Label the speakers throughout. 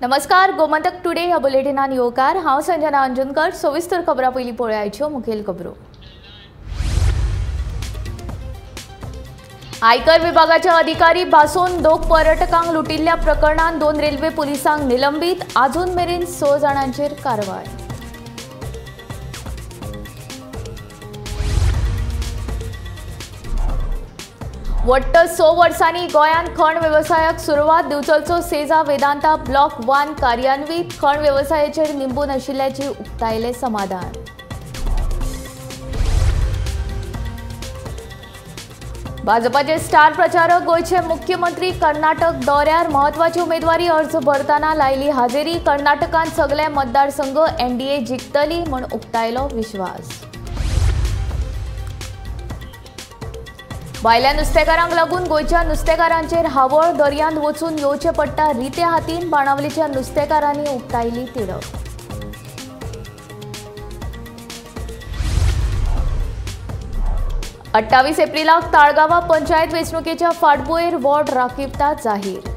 Speaker 1: नमस्कार, गोमंतक टुडे ह्या बुलेटिनान येवकार. हांव संजना अंजुनकर. सविस्तर खबरां पयलीं पळोवयाच्यो मुखेल खबरो. आयकर विभागाचे अधिकारी भासून दोग पर्यटकांक लुटिल्ल्या प्रकरणांत 2 रेल्वे पुलिसांक निलंबीत. अजून मेरेन 6 जाणांचेर कारवाय. वट्ट 6 वर्सांनी गोंयांत खण वेवसायाक सुरवात. दिवचलचो सेजा वेदांता ब्लॉक 1 कार्यान्वीत. खण वेवसायाचेर निंबून आशिल्ल्याची उक्तायलें समाधान. भाजपाचे स्टार प्रचारक गोंयचे मुख्यमंत्री कर्नाटक दौऱ्यार. म्हत्वाची उमेदवारी अर्ज भरतना लायली हाजेरी. कर्नाटकांत सगळे मतदारसंघ एनडीए जिखतली म्हूण उक्तायलो विश्वास. भायल्या नुस्तेकारांक लागून गोंयच्या नुस्तेकारांचेर हावळ. दर्यांत वचून येवचें पडटा रित्या हातीन. बाणावलीच्या नुस्तेकारांनी उक्तायली तिडक. अठ्ठावीस एप्रिलाक ताळगांवा पंचायत वेंचणुकेच्या फाटभुंयेर वॉर्ड राखीवता जाहीर.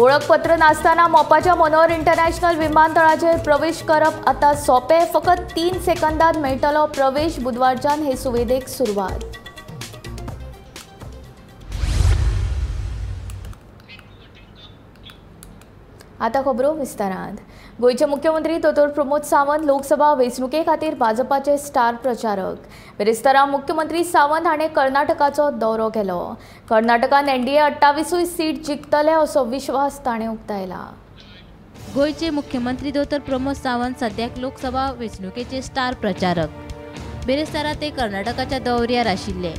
Speaker 1: ओळखपत्र नासतना मोपाच्या मनोहर इंटरनॅशनल विमानतळाचेर प्रवेश करप आतां सोंपें. फकत 3 सेकंदांत मेळटलो प्रवेश. बुधवारच्यान हे सुविधेक सुरवात. आतां खबरो विस्तारांत. गोंयचे मुख्यमंत्री दोतोर प्रमोद सावंत लोकसभा वेंचणुके खातीर भाजपाचे स्टार प्रचारक. बिरेस्तारा मुख्यमंत्री सावंत हाणें कर्नाटकाचो दौरो केलो. कर्नाटकान एनडीए 28 सीट जिखतले असो विश्वास ताणें उक्तायला.
Speaker 2: गोंयचे मुख्यमंत्री दोतोर प्रमोद सावंत सद्याक लोकसभा वेंचणुकेचे स्टार प्रचारक. बिरेस्तारा ते कर्नाटकाच्या दौऱ्यार आशिल्ले.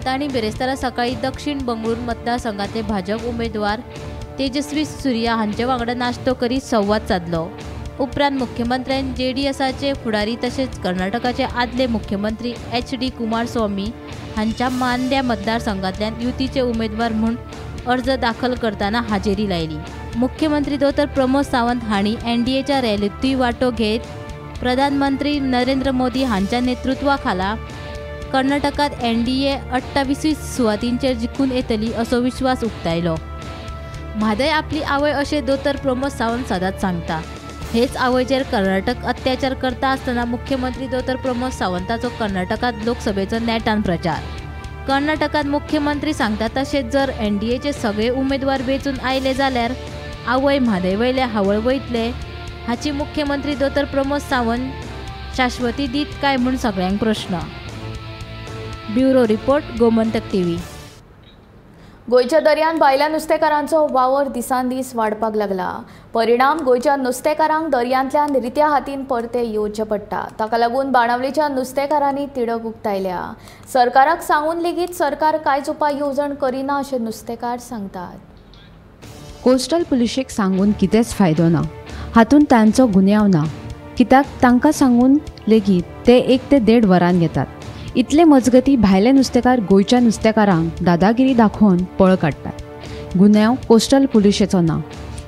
Speaker 2: तांणी बिरेस्तारा सकाळीं दक्षिण बंगळूर मतदारसंघांतले भाजप उमेदवार तेजस्वी सूर्या हांचे वांगडा नाश्तो करीत संवाद सादलो. उपरांत मुख्यमंत्र्यान जेडीएसाचे फुडारी तशेंच कर्नाटकाचे आदले मुख्यमंत्री एच.डी. कुमारस्वामी हांच्या मांद्या मतदारसंघांतल्यान युतीचे उमेदवार म्हूण अर्ज दाखल करतना हाजेरी लायली. मुख्यमंत्री दोतोर प्रमोद सावंत हांणी एनडीएच्या रॅलींतूय वांटो घेत प्रधानमंत्री नरेंद्र मोदी हांच्या नेतृत्वाखाला कर्नाटकांत एनडीए 28 सुवातींचेर जिखून येतली असो विश्वास उक्तायलो. म्हादय आपली आवय अशें दोतोर प्रमोद सावंत सदांच सांगता. हेच आवयचेर कर्नाटक अत्याचार करता आसतना मुख्यमंत्री दोतोर प्रमोद सावंताचो कर्नाटकांत लोकसभेचो नेटान प्रचार. कर्नाटकांत मुख्यमंत्री सांगता तशेंच जर एनडीएचे सगळे उमेदवार वेंचून आयले जाल्यार आवय म्हादय वयले हावळ वयतले हाची मुख्यमंत्री दोतोर प्रमोद सावंत शाश्वती दीत काय म्हूण सगळ्यांक प्रश्न. Bureau report, Gomantak TV.
Speaker 1: गोंयच्या दर्यांत भायल्या नुस्तेकारांचो वावर दिसान दीस वाडपाक लागला. परिणाम गोंयच्या नुस्तेकारांक दर्यांतल्यान रित्या हातीन परते येवचें पडटा. ताका लागून बाणावलीच्या नुस्तेकारांनी तिडक उक्तायल्या. सरकाराक सांगून लेगीत सरकार कांयच उपाय येवजण करिना अशें नुस्तेकार सांगतात.
Speaker 3: कोस्टल पुलिशेक सांगून कितेंच फायदो ना. हातूंत तांचो गुन्यांव ना. कित्याक तांकां सांगून लेगीत ते 1 ते 1.5 वरान घेतात. इतले मजगती भायले नुस्तेकार गोंयच्या नुस्तेकारांक दादागिरी दाखोवन पळ काडटात. गुन्यांव कोस्टल पुलिशेचो ना.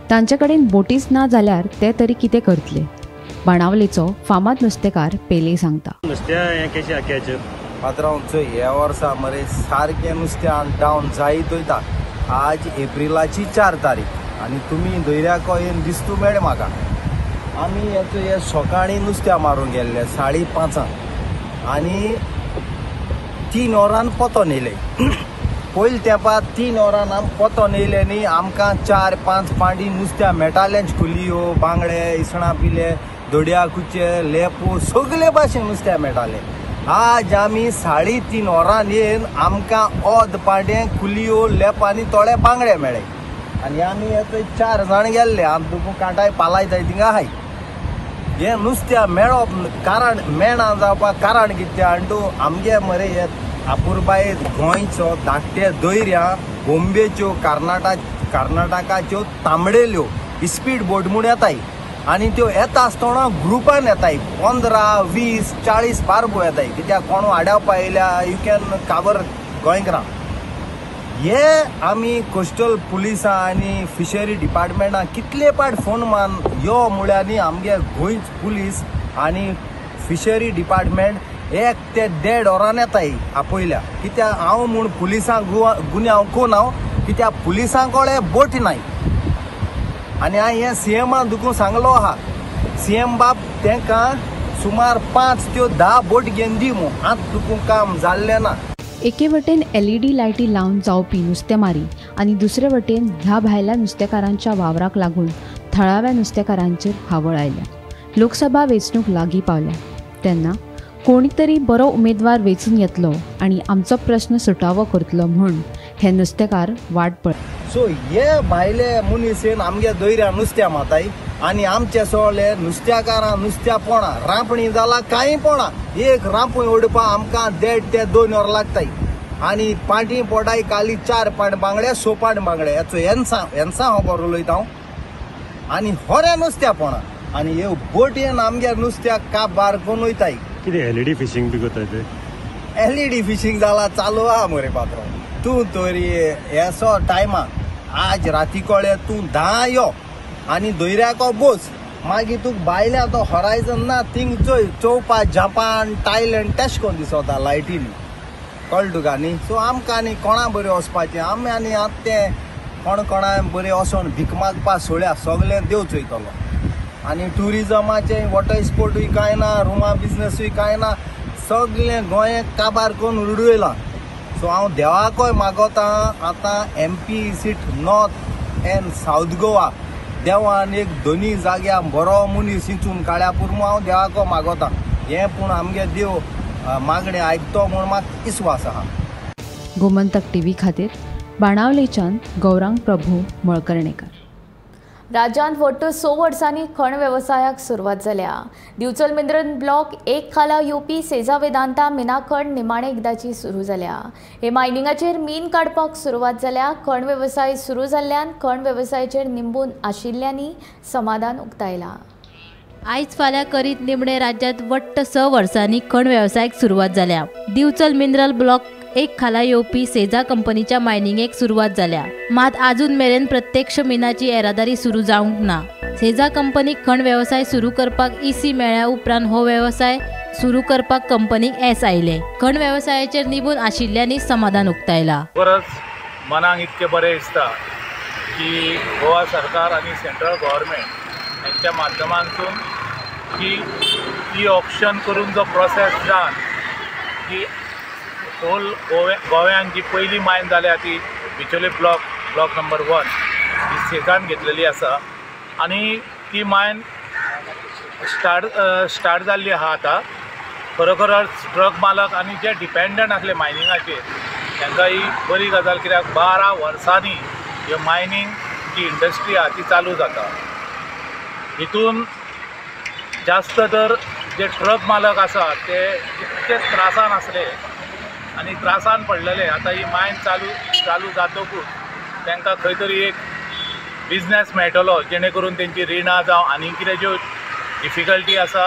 Speaker 3: तांचे कडेन बोटीच ना जाल्यार ते तरी कितें करतले? बाणावलेचो फामाद नुस्तेकार पेले सांगता.
Speaker 4: नुस्त्या हें कशें कॅच
Speaker 5: पात्रांव चोय ह्या वर्सा मरे सारकें नुस्तें डावन जायत वयता. आज एप्रिलाची 4 तारीख आनी तुमी दर्याको येवन दिस्तू मेळ्ळे म्हाका. आमी हेचो हे सकाळीं नुस्त्या मारूंक गेल्ले 5:30 आनी 3 वरान पोतोन येयले. पयले तेंपार 3 वरान आम पोतोन येयले न्ही आमकां 4-5 पांडी नुस्त्या मेळटालेंच. कुलियो, बांगडे, इसणां पिले, दोडया कुचे, लेपो सगळे भाशेन नुस्त्या मेळटाले. आज आमी 3.5 वरान येवन आमकां अर्द पांडे कुलियो, लेप आनी थोडे बांगडे मेळ्ळे. आनी आमी थंय 4 जाण गेल्ले. आम तुका कांटाय पालायताय थिंगा आहाय. हें नुस्त्या मेळप कारण मेळना जावपाक कारण कितें आनी तूं आमगे मरे हे अपुरबाये गोंयचो धाकटे दर्या बोम्बेच्यो कर्नाटकाच्यो तांबडेल्यो स्पीड बोट म्हूण येताय आनी त्यो येता आसतना ग्रुपान येताय. 15, 20, 40 बारबो येताय. कित्याक कोण आडावपा येयल्या you can cover गोंयकारां. हे आमी कोस्टल पुलिसां आनी फिशरी डिपार्टमेंटाक कितले पाट फोन मान यो म्हळ्यार न्ही आमगे गोंयच पुलीस आनी फिशरी डिपार्टमेंट 1 ते 1.5 वरां येताय आपयल्या. कित्याक हांव म्हूण पुलिसांक गुन्यांव कोन हांव, कित्याक पुलिसां कडेन बोटी नाय. आनी हांवें हें सीएमान दुखून सांगलो आहा, सीएम बाब तांकां सुमार 5 त्यो 10 बोट घेवन दी म्हूण, आतां दुखून काम जाल्लें ना.
Speaker 3: एके वटेन LED लायटी लावन जावपी नुस्तेमारी आनी दुसरे वटेन ह्या भायल्या नुस्तेकारांच्या वावराक लागून थळाव्या नुस्तेकारांचेर हावळ आयल्या. लोकसभा वेंचणूक लागीं पावल्या तेन्ना कोणी तरी बरो उमेदवार वेंचून येतलो आनी आमचो प्रश्न सुटावो करतलो म्हूण हे नुस्तेकार वाट पळय.
Speaker 5: सो हे भायले मनीस येवन आमगे दर्या नुस्त्या माताय आनी आमचे सगळे नुस्त्याकारां नुस्त्या पोणा रांपणी जाला कांय पोणा, एक रांपणी ओडपा आमकां 1.5 ते 2 वरां लागताय. आनी पाटी पोटाय काली 4 पाट बांगडे 6 पाट बांगडे हेचो हेन्सा हांव बरो उलयता हांव. आनी होऱ्या नुस्त्या पोणा आनी हे बोटयेन आमगे नुस्त्याक काबार करून वयताय.
Speaker 4: कितें LED fishing बी करताय ते?
Speaker 5: LED fishing जाला चालू आहा मरे पात्रो. तूं तरी हेसो टायमा आज राती कळे तूं 10 यो आनी दर्याको बोस, मागीर तुका भायल्या तो हॉरायजन ना थिंग चोय चोवपा जापान थायलंड तेश कोन दिसता लायटीनी, कळ्ळें तुका न्ही. सो आमकां आनी कोणा बरें वचपाचें, आमी आनी आतां तें कोण कोणा बरें वचोन भीक मागपा सोळ्या सगळें देव चोयतलो. आनी ट्युरिजमाचें वॉटर स्पोर्टूय कांय ना, रुमा बिजनसूय कांय ना, सगळें गोंय काबार करून उडयलां. सो हांव देवाकय मागोता आतां MP seat north and south Goa देवान एक दोनी जाग्या बरो मनीस हिंचून काळ्या पुरमो हांव देवाको मागोता. हें पूण आमगे देव मागणें आयकतो म्हूण म्हाका विस्वास आहा.
Speaker 3: गोमंतक टीव्ही खातीर बाणावलेच्यान गौरांग प्रभू मळकर्णेकर.
Speaker 1: राज्यांत वट्ट 6 वर्सांनी खण वेवसायाक सुरवात जाल्या. दिवचल मिनरल ब्लॉक 1 खाला येवपी सेजा वेदांता मिना खण निमाणे एकदाची सुरू जाल्या. हे मायनिंगाचेर मीन काडपाक सुरवात जाल्या. खण वेवसाय सुरू जाल्ल्यान खण वेवसायाचेर निंबून आशिल्ल्यांनी समाधान उक्तायलां.
Speaker 2: आयज फाल्यां करीत निमणे राज्यांत वट्ट 6 वर्सांनी खण वेवसायाक सुरवात जाल्या. दिवचल मिनरल ब्लॉक 1 खाला येवपी सेजा कंपनीच्या मायनिंगेक सुरवात जाल्या. मात आजून मेरेन प्रत्यक्ष मिनाची येरादारी सुरू जावंक ना. सेजा कंपनीक खण वेवसाय सुरू करपाक EC मेळ्ळ्या उपरांत हो वेवसाय सुरू करपाक कंपनीक येस आयलें. खण वेवसायाचेर निबून आशिल्ल्यांनी समाधान उक्तायलां.
Speaker 6: खरोच मनाक इतकें बरें दिसता की गोवा सरकार आनी सेंट्रल गव्हर्मेंट हांच्या माध्यमांतून की ई ऑप्शन करून जो प्रोसेस जावन की होल गोव्यान जी पयली मायन जाल्या ती बिचोले ब्लॉक नंबर 1 ही सेजान घेतलेली आसा आनी ती मायन स्टार्ट जाल्ली आहा. आतां खरोखरच ट्रक मालक आनी जे डिपेंडंट आसले मायनिंगाचेर तांकां ही बरी गजाल, कित्याक 12 वर्सांनी ह्यो मायनींग जी इंडस्ट्री आहा ती चालू जाता. हितून जास्त तर जे ट्रक मालक आसा ते इतके त्रासान आसले आनी त्रासान पडलेले. आतां ही मायन चालू जातकूच तांकां खंय तरी एक बिजनेस मेळटलो जेणे करून तेंची रिणां जावं आनी कितें ज्यो डिफिकल्टी आसा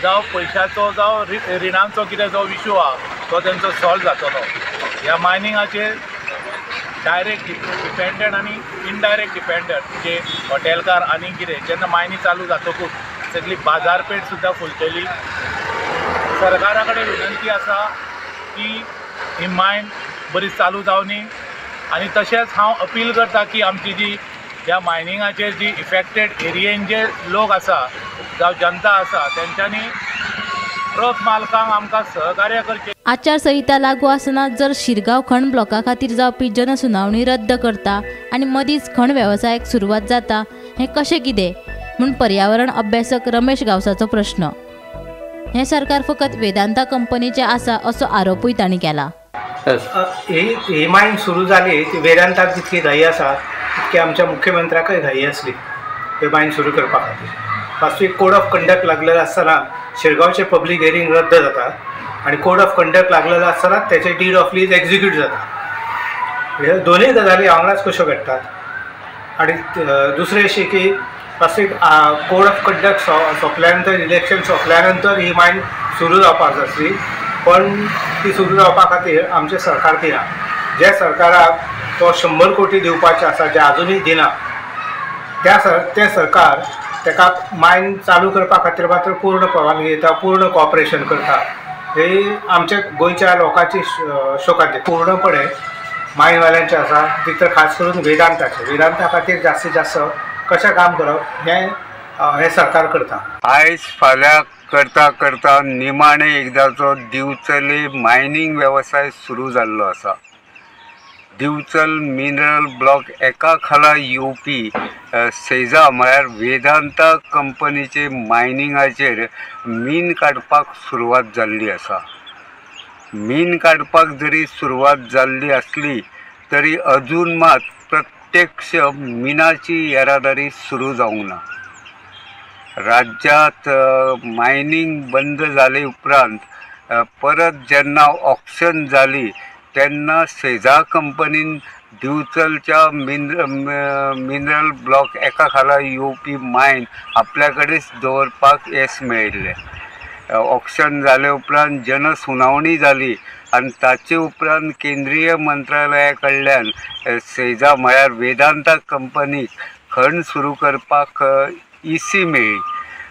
Speaker 6: जावं पयशाचो जावं रिणांचो कितें जो इशू आहा तो तेंचो सॉल्व जातलो. ह्या मायनिंगाचेर डायरेक्ट डिपेंडंट आनी इनडायरेक्ट डिपेंडंट जे हॉटेलकार आनी कितें, जेन्ना मायनी चालू जातकूच सगळी बाजारपेठ सुद्दां फुलतली. सरकारा कडेन विनंती आसा की ही मायन बरी चालू जावनी आनी तशेंच हांव अपील करता की आमची जी ह्या मायनिंगाचेर जी इफेक्टेड एरियेन जे लोक आसा जावं जनता आसा तेंच्यांनी ट्रक मालकांक आमकां सहकार्य करचें.
Speaker 2: आचारसंहिता लागू आसतना जर शिरगांव खण ब्लॉका खातीर जावपी जनसुनावणी रद्द करता आनी मदींच खण वेवसायाक सुरवात जाता हें कशें कितें म्हूण पर्यावरण अभ्यासक रमेश गांवसाचो प्रश्न. हें सरकार फकत वेदांता कंपनीचें आसा असो आरोपूय तांणी केला.
Speaker 7: ही मायन सुरू जाली ती वेदांताक जितकी घाई आसा तितकी आमच्या मुख्यमंत्र्याकय घाई आसली ही मायन सुरू करपा खातीर. वास्तवीक कोड ऑफ कंडक्ट लागलेलो आसतना शिरगांवचें पब्लीक हियरींग रद्द जाता आनी कोड ऑफ कंडक्ट लागलेलो आसतना तेचे did of lease execute जाता. हे दोनूय गजाली वांगडाच कश्यो घडटात. आनी दुसरें अशें की वास्तवीक कोड ऑफ कंडक्ट सोंपल्या नंतर, इलेक्शन सोंपल्या नंतर ही मायन सुरू जावपाक जाय आसली, पण ती सुरू जावपा खातीर आमचें सरकार दिना. ज्या सरकाराक तो 100 कोटी दिवपाचे आसा जे आजुनूय दिना तें सरकार ताका मायन चालू करपा खातीर मात्र पूर्ण परवानगी दिता, पूर्ण कॉपरेशन करता. ही आमच्या गोंयच्या लोकांची शोकांती पूर्णपणे मायनवाल्यांचे आसा, भितर खास करून वेदांताचे, वेदांता खातीर जास्तीत जास्त कशें काम करप हें हें सरकार करता।
Speaker 8: आयज फाल्यां करता करता निमाणे एकदाचो दिवचले मायनींग वेवसाय सुरू जाल्लो आसा। दिवचल मिनरल ब्लॉक एका खाला येवपी सेजा म्हळ्यार वेदांता कंपनीचे मायनिंगाचेर मीन काडपाक सुरवात जाल्ली आसा। मीन काडपाक जरी सुरवात जाल्ली आसली तरी अजून मात प्रत्यक्ष मिनाची येरादारी सुरू जावंक ना। राज्यांत मायनींग बंद जाले उपरांत परत जेन्ना ऑक्शन जाली तेन्ना सेजा कंपनीन दिवचलच्या मिनरल ब्लॉक एका खाला येवपी मायन आपल्या कडेन दवरपाक येस मेळिल्लें। ऑक्शन जाले उपरांत जनसुनावणी जाली आनी ताचे उपरांत केंद्रीय मंत्रालया कडल्यान सेजा म्हळ्यार वेदांता कंपनीक खण सुरू करपाक इसी मेळ्ळी।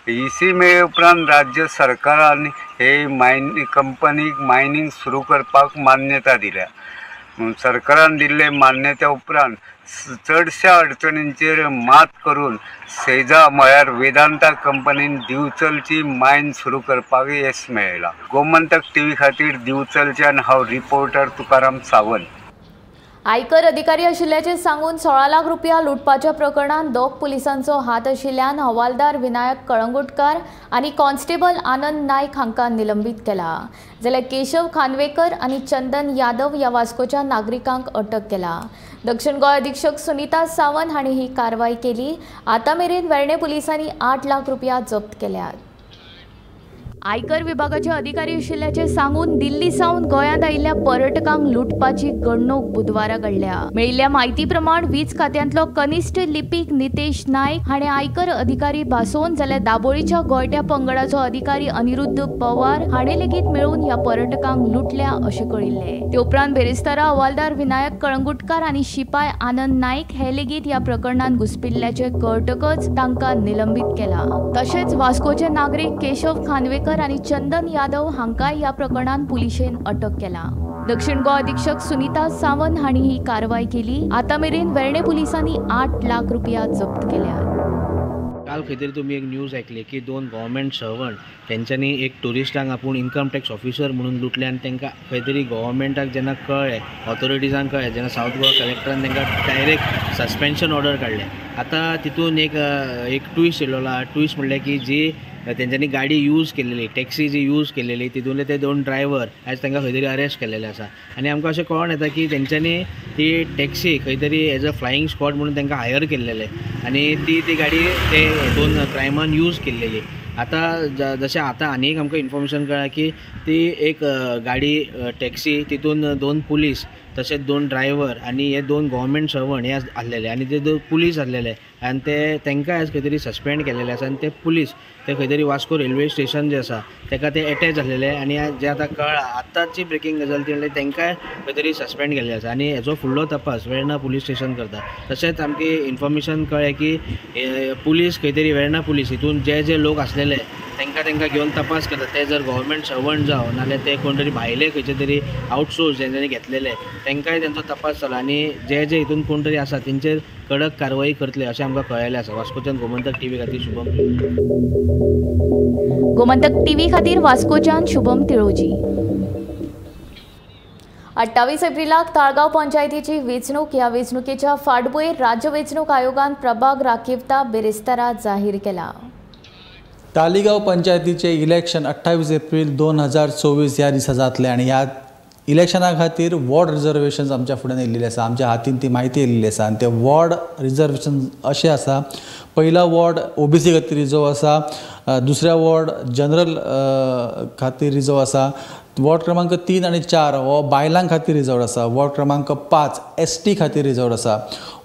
Speaker 8: इसी मेळ्ळे उपरांत राज्य सरकारान हे मायन कंपनीक मायनींग सुरू करपाक मान्यता दिल्या। सरकारान दिल्ले मान्यता उपरांत चडश्या अडचणींचेर मात करून सेजा म्हळ्यार वेदांता कंपनीन दिवचलची मायन सुरू करपाक येस मेळ्ळां। गोमंतक टीव्ही खातीर दिवचलच्यान हांव रिपोर्टर तुकाराम सावंत।
Speaker 1: आयकर अधिकारी आशिल्ल्याचें सांगून 16 लाख रुपया लुटपाच्या प्रकरणांत दोग पुलिसांचो हात आशिल्ल्यान हवालदार विनायक कळंगुटकार आनी कॉन्स्टेबल आनंद नायक हांकां निलंबीत केला। जाल्यार केशव खानवेकर आनी चंदन यादव ह्या वास्कोच्या नागरिकांक अटक केला। दक्षिण गोंय अधीक्षक सुनीता सावंत हांणी ही कारवाय केली। आतां मेरेन वेर्णें पुलिसांनी 8 लाख रुपया जप्त केल्यात। आयकर विभागाचे अधिकारी आशिल्ल्याचें सांगून दिल्ली सावन गोंयांत आयिल्ल्या पर्यटकांक लुटपाची घडणूक बुधवारा घडल्या। मेळिल्ल्या म्हायती प्रमाण वीज खात्यांतलो कनिष्ठ लिपीक नितेश नायक हाणें आयकर अधिकारी भासोवन जाल्यार दाबोळीच्या गोयट्या पंगडाचो अधिकारी अनिरुद्ध पवार हाणें लेगीत मेळून ह्या पर्यटकांक लुटल्या अशें कळिल्लें। ते उपरांत बेरेस्तारा हवालदार विनायक कळंगुटकार आनी शिपाय आनंद नायक हे लेगीत ह्या प्रकरणांत घुसपिल्ल्याचें कळटकच तांकां निलंबीत केला। तशेंच वास्कोचे नागरीक केशव खानवेकर आनी चंदन यादव हांकां ह्या प्रकरणांत पुलिशेन अटक केला। दक्षिण गोंय अधीक्षक सुनीता सावंत हांणी ही कारवाय केली। आतां मेरेन वेर्णें पुलिसांनी 8 लाख रुपया जप्त केल्यात।
Speaker 9: काल खंय तरी तुमी एक न्यूज आयकली की 2 गव्हर्मेंट सर्वंट तेंच्यांनी एक ट्युरिस्टांक आपूण इन्कम टॅक्स ऑफिसर म्हणून लुटले आनी तांकां खंय तरी गव्हर्मेंटाक जेन्ना कळ्ळें, ऑथॉरिटीजांक कळ्ळें, जेन्ना सावथ गोवा कलेक्टरान तांकां डायरेक्ट सस्पेन्शन ऑर्डर काडलें। आतां तितून एक ट्विस्ट येयलेलो आहा। ट्विस्ट म्हणल्यार की जी तेंच्यांनी गाडी यूज केलेली, टॅक्सी जी यूज केलेली, तितूंतले ते 2 ड्रायव्हर आयज तांकां खंय तरी अरेस्ट केलेले आसा। आनी आमकां अशें कळोन येता की तेंच्यांनी ती टॅक्सी खंय तरी एज अ फ्लायींग स्क्वॉड म्हणून तांकां हायर केल्लेले आनी ती ती गाडी ते 2 क्रायमान यूज केल्लेली। आतां जशें आतां आनी एक आमकां इन्फॉर्मेशन कळ्ळां की ती एक गाडी टॅक्सी तितून 2 पुलीस तशेंच 2 ड्रायव्हर आनी हे 2 गव्हर्मेंट सर्वंट हे आसलेले आनी ते 2 पुलीस आसलेले आनी ते तांकां आयज खंय तरी सस्पेंड केलेले आसा आनी ते पुलीस ते खंय तरी वास्को रेल्वे स्टेशन जें आसा ताका ते एटॅच आसलेले आनी जें आतां कळ्ळां आतांची ब्रेकींग गजाल ती म्हणल्यार तांकांय खंय तरी सस्पेंड केल्ले आसा आनी हेजो फुडलो तपास वेर्णा पुलीस स्टेशन करता। तशेंच आमकां इन्फॉर्मेशन कळ्ळें की पुलीस खंय तरी वेर्णा पुलीस हितून जे जे लोक आसलेले तांकां तांकां घेवन तपास करता। ते जर गव्हर्मेंट सर्वंट जावं नाल्यार ते कोण तरी भायले खंयचे तरी आउटसोर्स जेंच्यांनी घेतलेले तांकांय तेंचो तपास जालो आनी जे जे हितून कोण तरी आसा तेंचेर कडक कारवाई करतले अशें आमकां कळ्ळेलें आसा। वास्कोच्यान गोमंतक टीव्ही खातीर शुभम,
Speaker 1: गोमंतक टीव्ही खातीर वास्कोच्यान शुभम तिळोजी। 28 एप्रिलाक ताळगांव पंचायतीची वेंचणूक। ह्या वेंचणुकेच्या फाटभुंयेर राज्य वेंचणूक आयोगान प्रभाग राखीवता बेरेस्तारा जाहीर केला।
Speaker 10: तालिगांव पंचायतीचे इलेक्शन 28 एप्रिल 2024 ह्या दिसा जातलें आनी ह्या इलेक्शना खातीर वॉर्ड रिजर्वेशन आमच्या फुड्यान येयल्लें आसा, आमच्या हातीन ती म्हायती येयल्ली आसा आनी ते वॉर्ड रिजर्वेशन अशें आसा। पहिला वॉर्ड ओबीसी खातीर रिजर्व आसा, दुसऱ्या वॉर्ड जनरल खातीर रिजर्व आसा, वॉर्ड क्रमांक 3 आनी 4 हो बायलां खातीर रिजर्व आसा, वॉर्ड क्रमांक 5 एस टी खातीर रिजर्व आसा,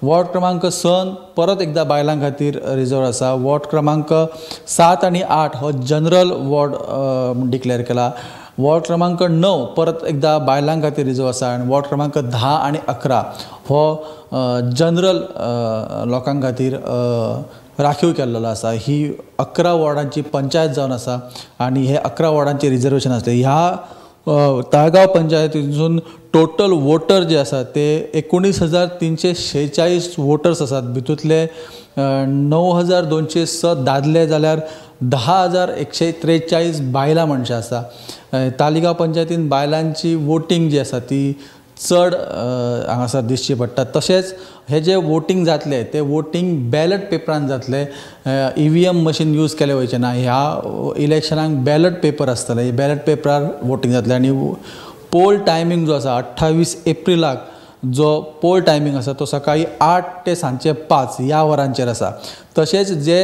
Speaker 10: वॉर्ड क्रमांक 6 परत एकदा बायलां खातीर रिजर्व आसा, वॉर्ड क्रमांक 7 आनी 8 हो जनरल वॉर्ड डिक्लेअर केला, वॉर्ड क्रमांक 9 परत एकदा बायलां खातीर रिजर्व आसा आनी वॉर्ड क्रमांक 10 आनी 11 हो जनरल लोकां खातीर राखीव केल्लो आसा. ही 11 वॉर्डांची पंचायत जावन आसा आनी हे 11 वॉर्डांचे रिजर्वेशन आसले. ह्या ताळगांव पंचायतीसून टोटल वोटर जे आसा ते 19,346 वोटर्स आसात. भितूंतले 9,206 दादले जाल्यार 10,143 बायलां मनशां आसा. तालिगांव पंचायतीन बायलांची वोटींग जी आसा ती चड हांगासर दिसची पडटा. तशेंच हे जे वोटींग जातले ते वोटींग बॅलट पेपरान जातले, EVM machine use केले वयचे ना. ह्या इलेक्शनाक बॅलट पेपर आसतले, बॅलट पेपरार वोटींग जातले. आनी पोल टायमींग जो आसा 28 एप्रिलाक जो पोल टायमींग आसा तो सकाळी 8 ते सांजचे 5 ह्या वरांचेर आसा. तशेंच जे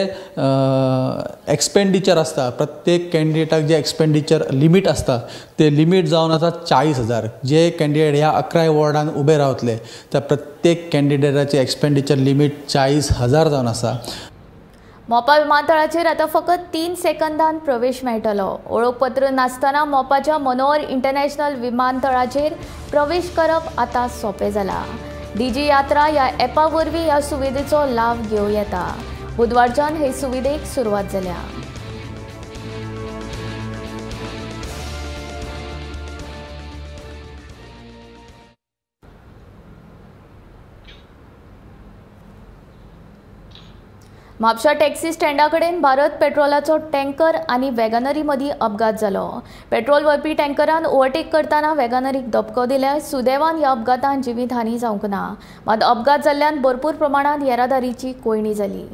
Speaker 10: एक्सपेंडिचर आसता प्रत्येक कॅन्डिडेटाक जे एक्सपेंडिचर लिमीट आसता ते लिमीट जावन आसा 40,000. जे कॅन्डिडेट ह्या 11 वॉर्डान उबे रावतले त्या प्रत्येक कॅन्डिडेटाचे एक्सपेंडिचर लिमीट 40,000 जावन आसा.
Speaker 1: मोपा विमानतळाचेर आतां फकत 3 सेकंदान प्रवेश मेळटलो. ओळखपत्र नासतना मोपाच्या मनोहर इंटरनॅशनल विमानतळाचेर प्रवेश करप आतां सोंपें जालां. डीजी यात्रा ह्या ॲपा वरवीं ह्या सुविधेचो लाव घेवं येता. बुधवारच्यान हे सुविधेक सुरवात जाल्या. म्हापशा टॅक्सी स्टँडा कडेन भारत पेट्रोलाचो टँकर आनी वॅगनरी मदीं अपघात जालो. पेट्रोल व्हरपी टँकरान ओव्हरटेक करतना वॅगनरीक धपको दिल्यार सुदैवान ह्या अपघातान जिवीत हानी जावंक ना. मात अपघात जाल्ल्यान भरपूर प्रमाणांत येरादारीची कोंयडी जाली.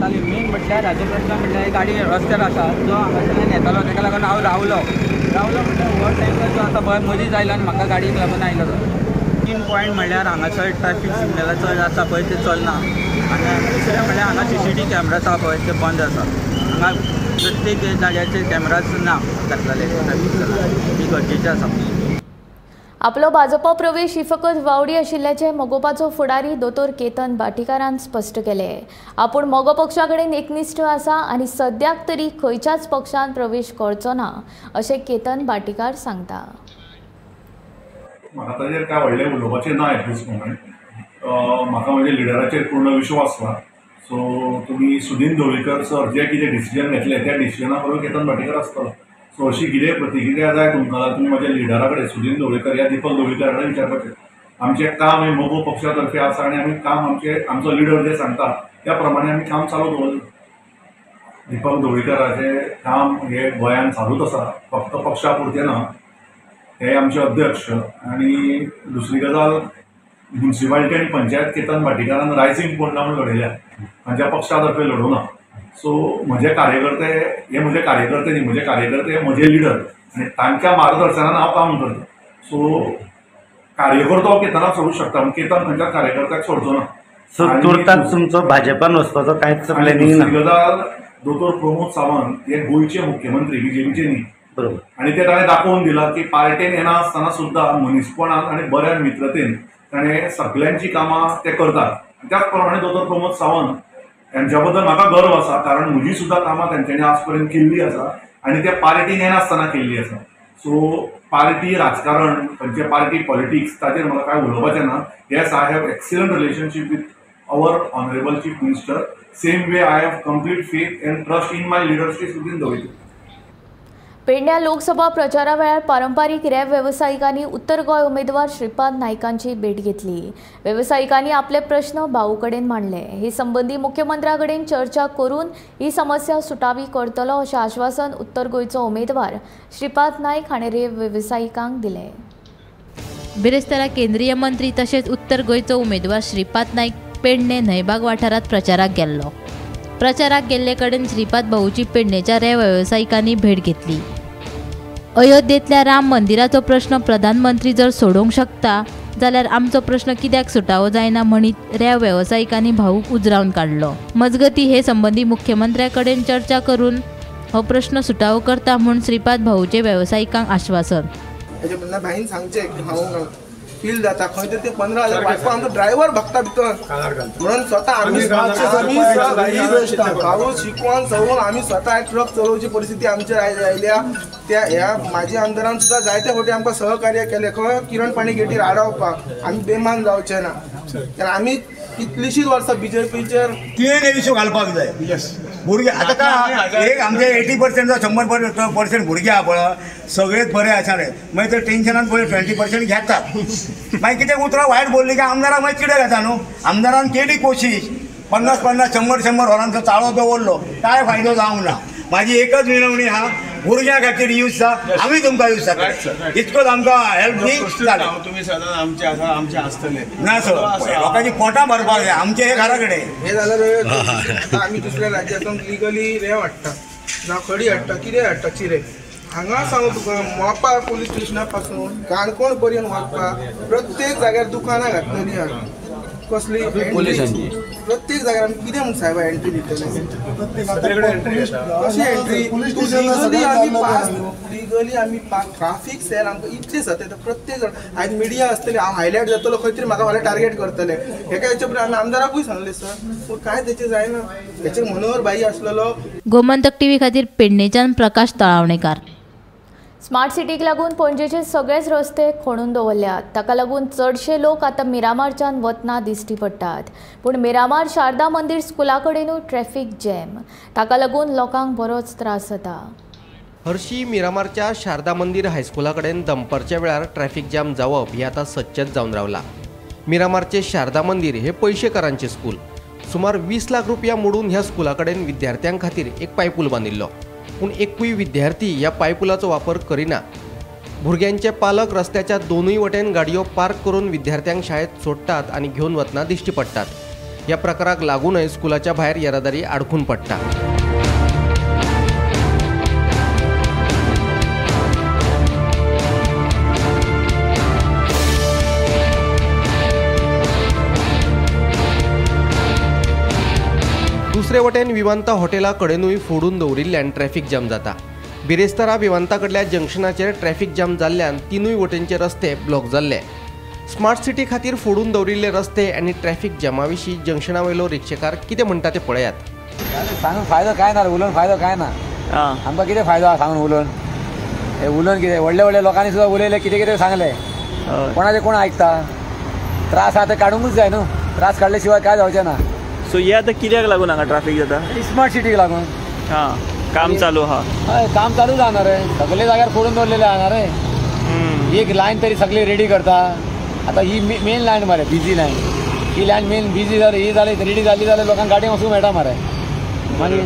Speaker 11: मेन म्हटल्यार हाचो प्रश्न म्हटल्यार गाडी रस्त्यार आसा जो हांगासरल्यान येतालो ताका लागून हांव रावलो म्हटल्यार हो टँकर जो आसा पळय मदींच आयलो आनी म्हाका गाडयेक लागून आयलो. तो 3 पॉयंट म्हळ्यार हांगासर ट्रॅफीक सिग्नलां चड आसा पळय ते चलना आनी दुसरें म्हळ्यार हांगा CCTV camera आसा पळय ते बंद आसा. हांगा प्रत्येक जाग्याचेर कॅमेराज ना घातलेले ट्रॅफीक ही गरजेचें आसा.
Speaker 1: आपलो भाजपा प्रवेश ही फकत वावडी आशिल्ल्याचें मगोपाचो फुडारी दोतोर केतन भाटीकारान स्पश्ट केलें. आपूण मगो पक्षा कडेन एकनिश्ठ आसा आनी सद्याक तरी खंयच्याच पक्षान प्रवेश करचो ना अशें केतन भाटीकार सांगता.
Speaker 12: म्हाका ताजेर काय व्हडलें उलोवपाचें ना एट these moment. म्हाका म्हज्या लिडराचेर पूर्ण विश्वास आसा. सो तुमी सुदीन ढवळीकर सर जे कितें डिसिजन घेतले त्या डिसिजना बरोबर केतन भाटीकार आसतलो. सो अशी कितें प्रतिक्रिया जाय तुमकां जाल्यार तुमी म्हज्या लिडरा कडेन सुदीन ढवळीकर या दीपक ढवळीकरा कडेन विचारपाचें. आमचें काम हें मगो पक्षा तर्फे आसा आनी आमी काम आमचे आमचो लिडर जें सांगता त्या प्रमाणे आमी काम चालू दवरलें. दीपक ढवळीकराचें काम हें गोंयांत चालूच आसा, फक्त पक्षा पुरतें ना. हे आमचे अध्यक्ष आनी दुसरी गजाल म्युनिसिपालिटी आनी पंचायत केतन भाटीकारान रायझींग पोंडा म्हूण लढयल्या, तांच्या पक्षा तर्फे लढोवना. सो म्हजे कार्यकर्ते हे म्हजे कार्यकर्ते न्ही, म्हजे कार्यकर्ते हे म्हजे लिडर आनी तांच्या मार्गदर्शनान हांव काम करता. सो कार्यकर्तो केतनाक सोडूंक शकता पूण केतन खंयच्याच कार्यकर्त्याक सोडचो ना.
Speaker 13: सो तुर्ताक तुमचो भाजपान वचपाचो कांयच प्लॅनिंग ना.
Speaker 12: दुसरी गजाल दोतोर प्रमोद सावंत हे गोंयचे मुख्यमंत्री, बीजेपीचे न्ही,
Speaker 13: बरोबर.
Speaker 12: आनी ते ताणें दाखोवन दिलां की पार्टेन येना आसतना सुद्दां मनीसपणान आनी बऱ्या मित्रतेन ताणें सगल्यांची कामां ते करतात. त्याच प्रमाणे दोतोर प्रमोद सावंत त्यांच्या बद्दल म्हाका गर्व आसा, कारण म्हजी सुद्दां कामां तेंच्यांनी आज पर्यंत केल्ली आसा आनी त्या पार्टीन येनासतना केल्ली आसा. सो पार्टी राजकारण खंयचे पार्टी पॉलिटिक्स ताचेर म्हाका कांय उलोवपाचें ना. Yes, I have excellent relationship with our honourable chief minister. Same way I have complete faith and trust in my leader Shri Sudin Dhavalikar.
Speaker 1: पेडण्या लोकसभा प्रचारा वेळार पारंपारीक रेव वेवसायिकांनी उत्तर गोंय उमेदवार श्रीपाद नायकांची भेट घेतली. वेवसायिकांनी आपले प्रश्न भाऊ कडेन मांडले. हे संबंदी मुख्यमंत्र्या कडेन चर्चा करून ही समस्या सुटावी करतलो अशें आश्वासन उत्तर गोंयचो उमेदवार श्रीपाद नायक हाणें रेव वेवसायिकांक दिलें.
Speaker 2: बिरेस्तारा केंद्रीय मंत्री तशेंच उत्तर गोंयचो उमेदवार श्रीपाद नायक पेडणे न्हंयबाग वाठारांत प्रचाराक गेल्लो. प्रचाराक गेल्ले कडेन श्रीपाद भाऊची पेडणेच्या रेव वेवसायिकांनी भेट घेतली. अयोध्येंतल्या राम मंदिराचो प्रश्न प्रधानमंत्री जर सोडोवंक शकता जाल्यार आमचो प्रश्न कित्याक सुटावो जायना म्हणीत रेव वेवसायिकांनी भाऊक उजरावन काडलो. मजगती हे संबंदी मुख्यमंत्र्या कडेन चर्चा करून हो प्रश्न सुटावो करता म्हूण श्रीपाद भाऊचे वेवसायिकांक आश्वासन.
Speaker 14: भाईन सांगचें हांव फील जाता खंय तरी ते 15,000 वाटपा आमचो ड्रायव्हर भगता भितर म्हणून स्वता आमी शिकोवन सवून आमी स्वता ट्रक चलोवची परिस्थिती आमचेर आयल्या. त्या ह्या म्हाज्या आमदारान सुद्दां जायते फावटी आमकां सहकार्य केलें खंय किरण पाणी गेटीर आडावपाक आमी बेमान जावचे ना. कारण आमी कितलींशींच वर्सां बीजेपीचेर
Speaker 15: तुवें इशू घालपाक जाय. भुरगे आतां काय एक आमचे 80% जावं 100% भुरगे आहा पळय सगळेच बरे आसा रे, मागीर ते टेन्शनान पळय 20% घेतात. मागीर कितें उतरां वायट बोलली काय आमदाराक मागीर चिडे घेता न्हू. आमदारान केली कोशिश 50 50 100 100 वरांचो ताळो दवरलो, काय फायदो जावंक ना. म्हाजी एकच विनवणी आहा, भुरग्यां खातीर यूज जा, आमी तुमकां यूज जाता इतकोच आमकां हेल्प दी.
Speaker 16: तुमी सदांच आमचे आसा, आमचे आसतले
Speaker 15: ना सर, लोकांची पोटां भरपाक जाय आमचे हे घरा कडेन.
Speaker 14: हे जाल्यार आमी दुसऱ्या राज्यांतून लिगली रेंव हाडटा जावं खडी हाडटा कितें हाडटा चिरे. हांगा सांगू तुका मोपा पोलीस स्टेशना पासून काणकोण पर्यंत वचपाक प्रत्येक जाग्यार दुकानां घातलेली आहा. कसली प्रत्येक जाग्यार आमी कितें म्हूण साहेबा एंट्री दितले, कशी एंट्री? लिगली आमी ट्राफीक सेल आमकां इतले सतायता प्रत्येक जाण. आयज मिडिया आसतली, हांव हायलायट जातलो खंय तरी म्हाका फाल्यां टार्गेट करतले. हेका हेचे पयलीं आमी आमदाराकूय सांगलें सर, पूण कांय तेचें जायना. हेचेर मनोहर भाई आसलेलो.
Speaker 2: गोमंतक टीव्ही खातीर पेडणेच्यान प्रकाश तळावणेकार.
Speaker 1: स्मार्ट सिटीक लागून पणजेचे सगळेच रस्ते खणून दवरल्यात. ताका लागून चडशे लोक आतां मिरामारच्यान वतना दिश्टी पडटात. पूण मिरामार शारदा मंदीर स्कुला कडेनूय ट्रॅफिक जॅम, ताका लागून लोकांक बरोच त्रास जाता.
Speaker 17: हरशी मिरामारच्या शारदा मंदीर हायस्कुला कडेन दनपारच्या वेळार ट्रॅफिक जॅम जावप हे आतां सदचेंच जावन रावला. मिरामारचे शारदा मंदीर हे पयशेकारांचें स्कूल. सुमार 20 लाख रुपया मोडून ह्या स्कुला कडेन विद्यार्थ्यां खातीर एक पायपूल बांदिल्लो, पूण एकूय विद्यार्थी ह्या पायपुलाचो वापर करिना. भुरग्यांचे पालक रस्त्याच्या दोनूय वटेन गाडयो पार्क करून विद्यार्थ्यांक शाळेत सोडटात आनी घेवन वतना दिश्टी पडटात. ह्या प्रकाराक लागूनय स्कुलाच्या भायर येरादारी आडखून पडटा. दुसरे वटेन विमानता हॉटेला कडेनूय फोडून दवरिल्ल्यान ट्रॅफिक जॅम जाता. बिरेस्तारा विमानता कडल्या जंक्शनाचेर ट्रॅफिक जॅम जाल्ल्यान तिनूय वटेनचे रस्ते ब्लॉक जाल्ले. स्मार्ट सिटी खातीर फोडून दवरिल्ले रस्ते आनी ट्रॅफिक जॅमा विशीं जंक्शना वयलो रिक्षेकार कितें म्हणटा ते पळयात.
Speaker 18: सांगून फायदो काय ना, उलोवन फायदो काय ना, आमकां कितें फायदो आसा सांगून उलोवन? हे उलोवन कितें व्हडले व्हडले लोकांनी सुद्दां उलयले, कितें कितें सांगलें, कोणाचें कोण आयकता? त्रास आहा ते काडूंकूच जाय न्हू, त्रास काडले शिवाय काय जावचें ना.
Speaker 19: सो हे आतां कित्याक लागून हांगा ट्राफीक जाता?
Speaker 18: स्मार्ट सिटीक लागून.
Speaker 19: हां, काम चालू आहा.
Speaker 18: हय, काम चालू जाणार रे, सगळे जाग्यार फोडून दवरलेले जाणार रे. एक लायन तरी सगळी रेडी करता. आतां ही मेन लायन मरे, बिजी लायन, ही लायन मेन बिजी जाली, ही जाली रेडी जाली जाल्यार लोकांक गाडी वचूंक मेळटा मरे. मागीर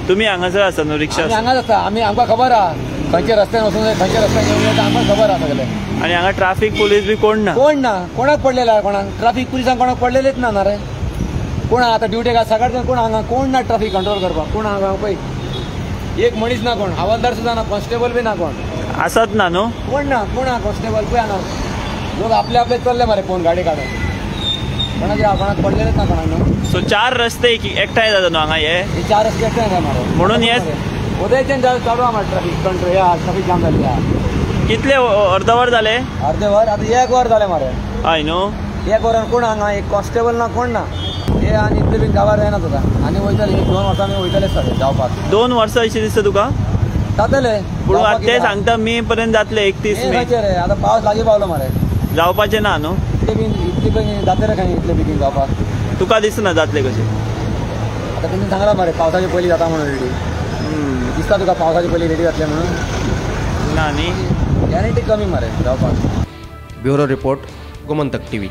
Speaker 19: तुमी हांगासर आसा न्हू रिक्षा?
Speaker 18: हांगाच आसता आमी, आमकां खबर आहा खंयच्या रस्त्यान वचूंक जाय, खंयच्या रस्त्यान येवंक जाय, आमकां खबर आहा सगळें.
Speaker 19: आनी हांगा ट्राफीक पुलीस बी कोण ना?
Speaker 18: कोण ना, कोणाक पडलेले आहा, कोणाक ट्राफीक पुलिसांक कोणाक पडलेलेच ना ना रे. कोण आतां ड्युटेक आसा सकाळच्यान कोण हांगा, कोण ना ट्राफीक कंट्रोल करपाक, कोण हांगा पळय एक मनीस ना, कोण हवालदार सुद्दां ना, कॉन्स्टेबल बी ना, कोण
Speaker 19: आसात ना न्हू?
Speaker 18: कोण ना, कोण आहा कॉन्स्टेबल पळय हांगा. लोक आपले आपले चल्ले मरे फोन गाडी काडून, कोणाचे कोणाक पडलेलेच ना कोणाक न्हू.
Speaker 19: सो 4 रस्ते एकठांय जाता न्हू हांगा? हे 4 रस्ते एकठांय जाता मरे, म्हणून हे
Speaker 18: उदयच्यान चालू आहा ट्राफीक कंट्रोल, ह्या ट्राफीक जाम जाल्ली आहा.
Speaker 19: कितले अर्द वर जालें?
Speaker 18: अर्दे वर आतां 1 वर जालें मरे.
Speaker 19: हय न्हू,
Speaker 18: 1 वरान कोण हांगा एक कॉन्स्टेबल ना, कोण ना. हे आनी इतले बीन गांवार जायना तुका, आनी वयतले 1-2 वर्सां आमी वयतले सगळे जावपाक. 2 वर्सां अशें दिसता तुका जातले?
Speaker 19: पूण आतां ते सांगता मे पर्यंत जातले, 31 मे.
Speaker 18: रे आतां पावस लागीं पावलो मरे,
Speaker 19: जावपाचें ना न्हू?
Speaker 18: इतले बेगीन, इतले बेगीन जातले रे खंय, इतले बेगीन जावपाक
Speaker 19: तुका दिसना जातले कशें?
Speaker 18: आतां तेणी सांगलां मरे पावसाचे पयलीं जाता म्हणून रेडी. दिसता तुका पावसाचे पयलीं रेडी जातले म्हणून?
Speaker 19: ना न्ही,
Speaker 18: गॅरंटी कमी मरे जावपाक.
Speaker 17: Bureau report, Gomantak TV.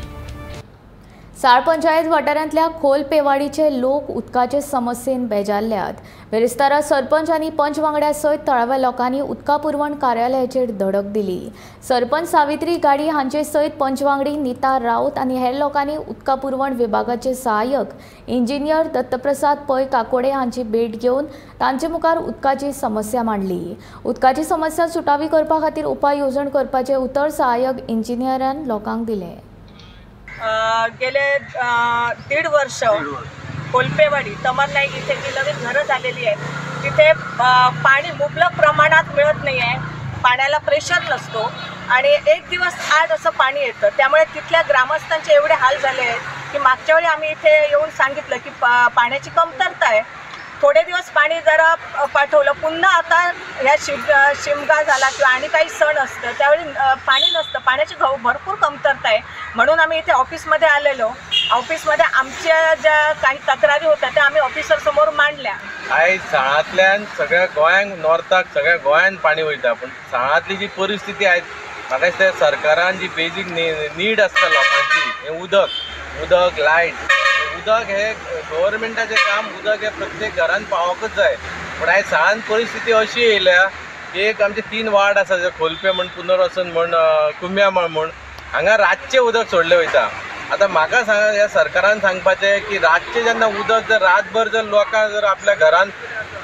Speaker 1: Sal panchayat वाठारांतल्या खोल पेवाडीचे लोक उदकाचे समस्येन बेजारल्यात. बिरेस्तारा सरपंच आनी पंच वांगड्या सयत थळाव्या लोकांनी उदका पुरवण कार्यालयाचेर धडक दिली. सरपंच सावित्री गाडी हांचे सयत पंच वांगडी नीता राऊत आनी हेर लोकांनी उदका पुरवण विभागाचे सहाय्यक इंजिनियर दत्तप्रसाद पै काकोडे हांची भेट घेवन तांचे मुखार उदकाची समस्या मांडली. उदकाची समस्या सुटावी करपा खातीर उपाय येवजण करपाचें उतर सहाय्यक इंजिनियरान लोकांक दिलें.
Speaker 20: गेले 1.5 वर्ष कोल्पेवाडी तमर नाईक इथे जी नवीन घरं झालेली आहेत तिथे पाणी मुबलक प्रमाणात मिळत नाही आहे, पाण्याला प्रेशर नसतो आणि एक दिवस आड असं पाणी येतं. त्यामुळे तिथल्या ग्रामस्थांचे एवढे हाल झाले आहेत की मागच्या वेळी आम्ही इथे येऊन सांगितलं की पाण्याची कमतरता आहे, थोडे दिवस पाणी जरा पाठवलं, पुन्हा आता ह्या शिमगा झाला किंवा आणि काही सण असतं त्यावेळी पाणी नसतं, पाण्याची भरपूर कमतरता आहे. म्हणून आम्ही इथे ऑफिसमध्ये आलेलो. ऑफिसमध्ये आमच्या ज्या काही तक्रारी होत्या त्या आम्ही ऑफिसरसमोर मांडल्या.
Speaker 21: आयज साळांतल्यान सगळ्या गोंयांक, नॉर्थाक सगळ्या गोंयांत पाणी वयता, पूण साळांतली जी परिस्थिती आयज म्हाका दिसता सरकारान जी बेजीक नीड आसता लोकांची, हें उदक, उदक लायट, उदक हे गव्हर्मेंटाचें काम, उदक हे प्रत्येक घरान पावोकच जाय. पूण आयज साळान परिस्थिती अशी येयल्या की एक आमचे 3 वार्ड आसा, जे खोलपे म्हण, पुनर्वसन म्हण, कुम्यामळ म्हण, हांगा रातचें उदक सोडलें वयता. आतां म्हाका सांगा, ह्या सरकारान सांगपाचें की रातचें जेन्ना उदक जर रातभर जर लोकांक जर आपल्या घरान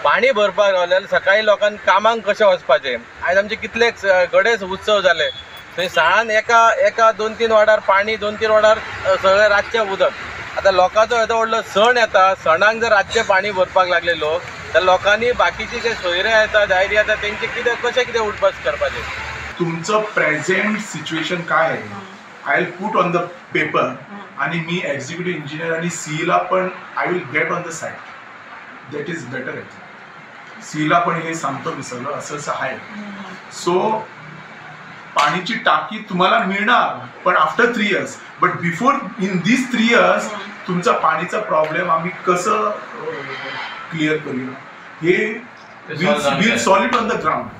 Speaker 21: पाणी भरपाक रावलें जाल्यार सकाळीं लोकांक कामाक कशें वचपाचें. आयज आमचे कितले गणेश उत्सव जाले थंय साळान एका एका 2-3 वार्डार पाणी, 2-3 वार्डार सगळें रातचें उदक. आतां लोकांचो येदो व्हडलो सण येता, सणांक जर रातचें पाणी भरपाक लागले लोक जाल्यार लोकांनी बाकीचे जे सोयरे येता, दायरी येता, तेंचे कितें कशें कितें उठबस करपाचें.
Speaker 22: तुमचं प्रेझेंट सिच्युएशन काय आहे I will put on the paper आणि मी एक्झिक्युटिव्ह इंजिनियर आणि सीईला पण I will get on the site, that is better. सीईला पण हे सांगतो मी सगळं असं असं आहे. सो पाणीची टाकी तुम्हाला मिळणार पण after 3 years, but before in this 3 years तुमचा पाणीचा प्रॉब्लेम आम्ही कसं क्लिअर करूया हे will solve it on the ground.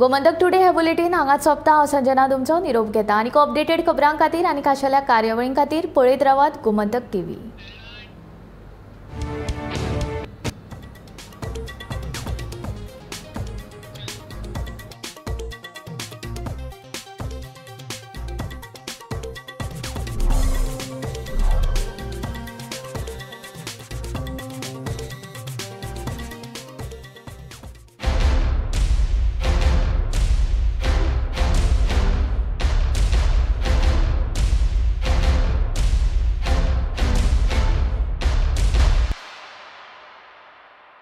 Speaker 1: Gomantak today हे बुलेटीन हांगाच सोंपता. हांव संजना तुमचो निरोप घेता आनी अपडेटेड खबरां खातीर आनी खाशेल्या कार्यावळीं खातीर पळयत रावात गोमंतक टीव्ही.